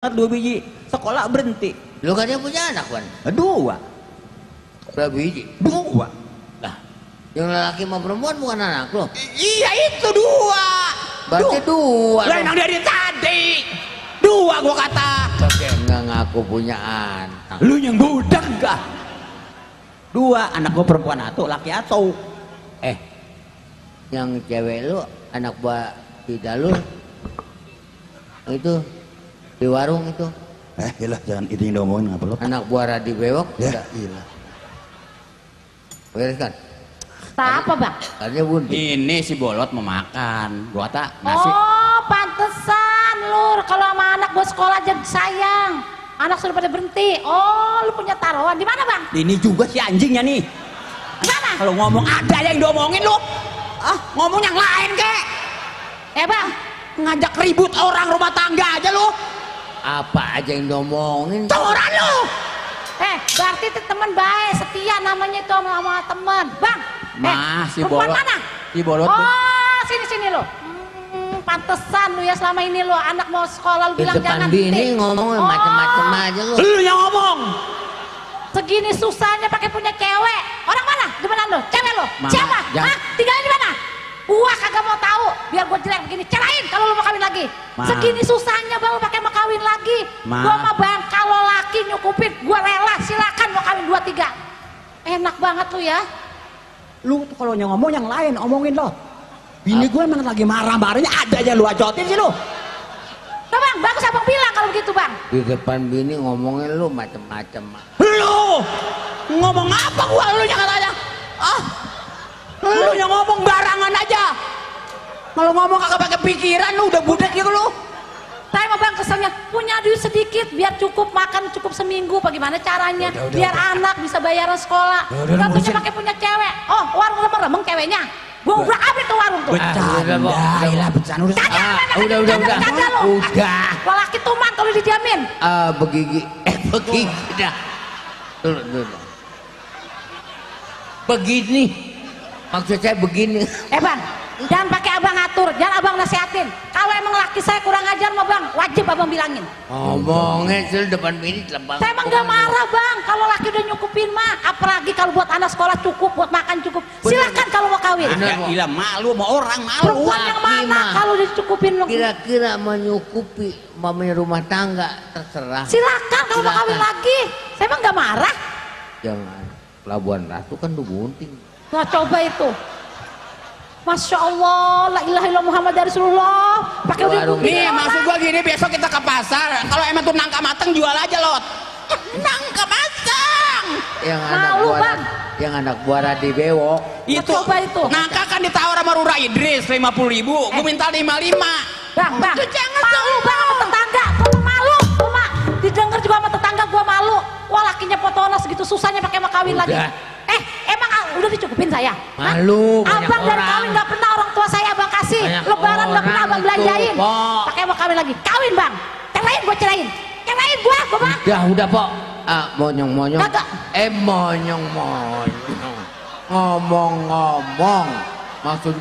2 biji, sekolah berhenti. Lu kan dia punya anak, Wan? 2. Berapa biji? 2. Lah, yang lelaki sama perempuan bukan anak lo? Iya itu 2. Berarti 2. Lah emang dari tadi 2 gua kata. Oke, enggak ngaku punya anak. Lu yang budak gak? 2, anak gua perempuan atau laki atau. Yang cewek lu, anak buah tidak lu, itu di warung itu. Iyalah jangan ini yang diomongin ngapa lo? Anak buah Radi Bewok. Ya, iyalah. Bereskan. Tak apa, Bang? Katanya bunti. Ini si Bolot mau makan. Gua kata nasi. Oh, pantesan Lur. Kalau sama anak gue sekolah aja sayang. Anak sudah pada berhenti. Oh, lu punya taruhan. Di mana, Bang? Ini juga si anjingnya nih. Di mana? Kalau ngomong ada yang diomongin lu. Ngomong yang lain kek. Bang. Ngajak ribut orang rumah tangga aja lu. Apa aja yang diomongin? Tawuran lu. Berarti itu teman baik, setia namanya itu sama teman. Bang. Si perempuan Bolot. mana? Si Bolot. Oh, sini lu. Pantesan lu ya selama ini lu anak mau sekolah lu Di bilang depan jangan bini ngomong macam-macam aja lu. Lu yang ngomong. Segini susahnya pakai punya cewek. Orang mana? Di mana lu? Cewek lu? Mama, Siapa? jangan. Tinggalnya di mana? Gua kagak mau tahu. Biar gua jelek begini. Cerain kalau lu mau kawin lagi. Ma. Segini susahnya baru pakai mau kawin lagi. Ma. Gua mah Bang, kalau laki nyukupin, gua rela, silakan mau kawin 2, 3. Enak banget lu ya. Lu tuh kalau yang ngomong yang lain omongin lo. Bini gue emang lagi marah-marahnya ada aja lu acotin sih lu. Nah, Bang, bagus abang bilang kalau begitu, Bang. Di depan bini ngomongin lu macam-macam. Lu ngomong apa gua lu yang katanya? Lu yang ngomong barangan aja. Kalau ngomong kagak pakai pikiran lu udah budak gitu lu. Saya mah Bang keselnya punya duit sedikit biar cukup makan cukup seminggu. Bagaimana caranya? Biar anak bisa bayaran sekolah. Gak punya pakai punya cewek. Oh, warung remeng ceweknya. Gua udah abis tuh warung tuh. Bercanda, iyalah bercanda udah. Udah. Lelaki tuman kalau didiamin. Begigi. Begigi dah. Dulu. Begini. Maksud saya begini. Bang, jangan pakai abang atur, jangan abang nasihatin. Kalau emang laki saya kurang ajar mah Bang, wajib abang bilangin. Ngomongin sih depan bini telepon. Saya emang gak marah Bang, kalau laki udah nyukupin mah. Apalagi kalau buat anak sekolah cukup, buat makan cukup. Silakan kalau mau kawin. Gila malu sama orang malu. Perempuan yang mana kalau dicukupin lo? Kira-kira menyukupi mamanya rumah tangga terserah. Silakan kalau mau kawin lagi. Saya emang gak marah. Jangan. Pelabuhan Ratu kan tuh gunting. Nah coba itu. Masya Allah, la ilaha illallah Muhammad Rasulullah. Pakai udah Nih maksud gua gini, besok kita ke pasar. Kalau emang tuh nangka mateng jual aja lot. Nangka mateng. Yang anak buah Radi Bewok. Itu coba itu. nangka kan ditawar sama Rura Idris 50.000. Gua minta 55. Bang, Itu jangan malu Bang sama tetangga. Gua malu, cuma didengar juga sama tetangga gua malu. Wah lakinya potona segitu susahnya pakai mau kawin lagi. Emang udah dicukupin saya? Malu, banyak abang dari orang. kawin gak pernah orang tua saya abang kasih. Banyak Lebaran gak pernah abang orang belanjain. itu, Pok. Pakai mau kawin lagi. Kawin Bang. Cerain gua cerain. Cerain gua Bang. Udah Pok. Monyong-monyong. Kagak. Monyong-monyong. Ngomong-ngomong. Maksud